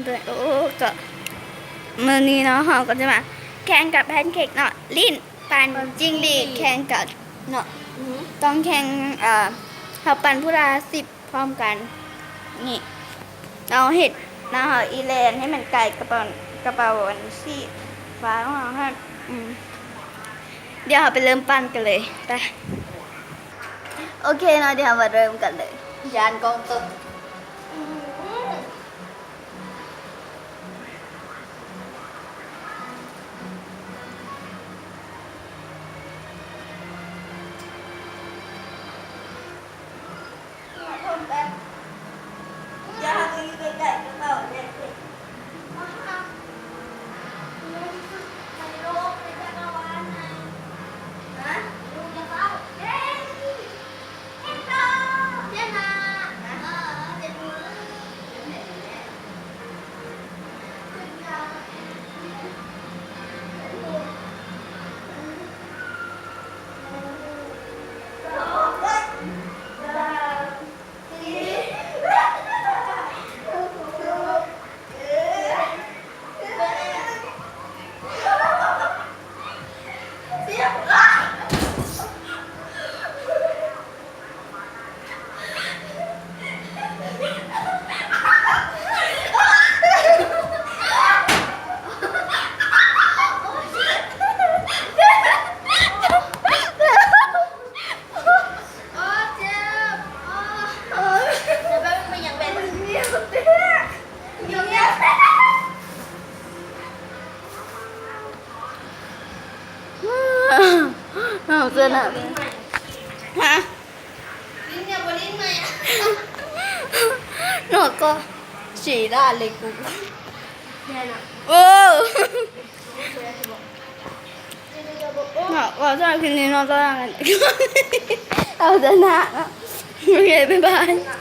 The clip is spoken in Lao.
ໂອ້ ກໍມື້ນີ້ເນາະ ເຮົາກໍຈະມາແຂ່ງກັບແພນເຄ້ກເນາະ ຫຼິ້ນປັ່ນຈິ້ງຫຼີດແຂ່ງກັນເນາະ ຕ້ອງແຂ່ງ ເອີ ເຮົາປັ່ນຜູ້ລະສິບ ພ້ອມກັນ ນີ້ ເຮົາເຮັດ ເຮົາອີແລນໃຫ້ມັນໄກກະເປົາ ກະເປົາອັນສີຟ້າຂອງເຮົາ ອືມ ດຽວເຮົາໄປເລີ່ມປັ່ນກັນເລີຍ ໄປ ໂອເຄເນາະ ດຽວເຮົາມາເລີ່ມກັນເລີຍ ຢ້ານກ້ອງຕົກ. ເຮົາຊະນະ ຮະ ເນາະ ກໍສີດາເລີຍກູ ໂອ້ ເນາະ ກໍສຳລັບຄລິບນີ້ເນາະ ກໍເຮົາຊະນະເນາະ ໂອເຄ ບາຍບາຍ.